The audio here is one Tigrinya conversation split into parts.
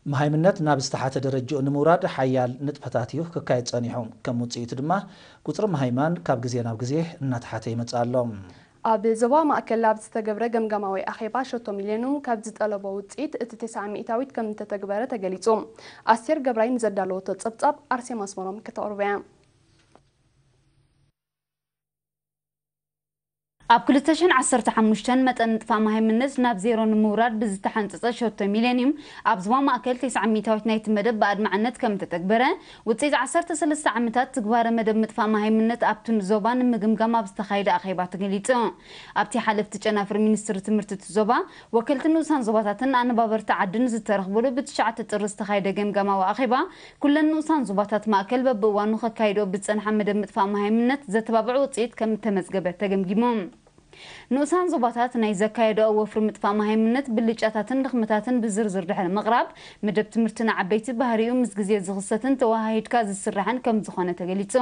መሃይምነት ናብ ዝተሓተ ደረጃኡ ንምውራድ ሓያል ንጥፈታት እዩ ክካየድ ጸኒሑ። ከም ውጽኢቱ ድማ ቁጽሪ መሃይማን ካብ ግዜ ናብ ግዜ እናተሓተ ይመጽእ ኣሎ። ኣብ ዞባ ማእከል ኣብ ዝተገብረ ገምጋማዊ ኣኼባ ሸቶ ሚልዮን ካብ ዝጠለቦ ውጽኢት እቲ ተስዓ ሚእታዊት ከም እተተግበረ ተገሊጹ። ኣስቴር ገብራይ ንዘዳለወቶ ጸብጻብ ኣርሴማ ኣስመሮም ከተቕርቦ እያ። ኣብ ክልተ ሽሕን ዓሰርተ ሓሙሽተን መጠን ምጥፋእ መሃይምነት ናብ ዜሮ ንምውራድ ብዝተሓንጸጸ ሸቶ ሚሌኒየም ኣብ ዞባ ማእከል ተስዓ ሚእታዊት ናይቲ መደብ ብኣድማዕነት ከም እተተግበረ ውጽኢት ዓሰርተ ሰለስተ ዓመታት ትግባረ መደብ ምጥፋእ መሃይምነት ኣብቲ ዞባ ንምግምጋም ኣብ ዝተኻየደ ኣኼባ ተገሊጹ። ኣብቲ ሓለፍቲ ጨናፍር ሚኒስትሪ ትምህርቲ እቲ ዞባ፣ ወከልቲ ንኡሳን ዞባታትን ኣነባበርቲ ዓድን ዝተረኽብሉ ብትሽዓተ ጥሪ ዝተኻየደ ገምጋማዊ ኣኼባ፣ ኩለን ንኡሳን ዞባታት ማእከል በብእዋኑ ከካይድኦ ብዝጸንሓ መደብ ምጥፋእ መሃይምነት ዘተባብዕ ውጽኢት ከም እተመዝገበ ተገምጊሙ። ንኡሳን ዞባታት ናይ ዘካየድኦ ወፍሪ ምጥፋእ መሃይምነት ብልጫታትን ድኽመታትን ብዝርዝር ድሕሪ ምቕራብ፣ መደብ ትምህርቲ ንዓበይቲ ባህሪኡ ምስ ግዜ ዝኽሰትን ተወሃሂድካ ዝስራሕን ከም ዝኾነ ተገሊጹ።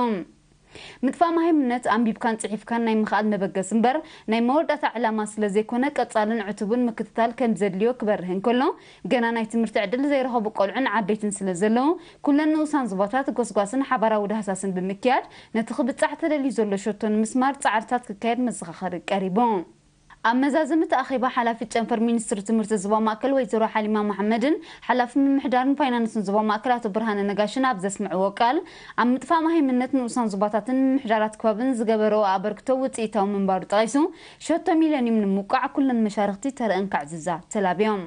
ምጥፋእ መሃይምነት ኣንቢብካን ጽሒፍካን ናይ ምኽኣል መበገሲ እምበር ናይ መወዳእታ ዕላማ ስለ ዘይኮነ ቀጻልን ዕቱብን ምክትታል ከም ዘድልዮ ክበርህ እንከሎ፣ ገና ናይ ትምህርቲ ዕድል ዘይረኸቡ ቆልዑን ዓበይትን ስለ ዘለዉ፣ ኩለን ንኡሳን ዞባታት ጎስጓስን ሓባራዊ ዳህሳስን ብምክያድ ነቲ ክብጻሕ ተደልዩ ዘሎ ሸቶ ንምስማር ጻዕርታት ክካየድ መዘኻኸሪ ቀሪቡ። ኣብ መዛዘሚ እቲ ኣኼባ ሓላፊት ጨንፈር ሚኒስትሪ ትምህርቲ ዞባ ማእከል ወይዘሮ ሓሊማ መሓመድን ሓላፊ ምምሕዳርን ፋይናንስን ዞባ ማእከል ኣቶ ብርሃነ ነጋሽን ኣብ ዘስምዕዎ ቃል፣ ኣብ ምጥፋእ መሃይምነት ንኡሳን ዞባታትን ምምሕዳራት ከባብን ዝገበረኦ ኣበርክቶ ውጽኢታዊ ምንባሩ ጠቒሱ፣ ሸቶ ሚልዮኒየም ንምውቃዕ ኩለን መሻርኽቲ ተረአን ከዕዝዛ ተላብዮም።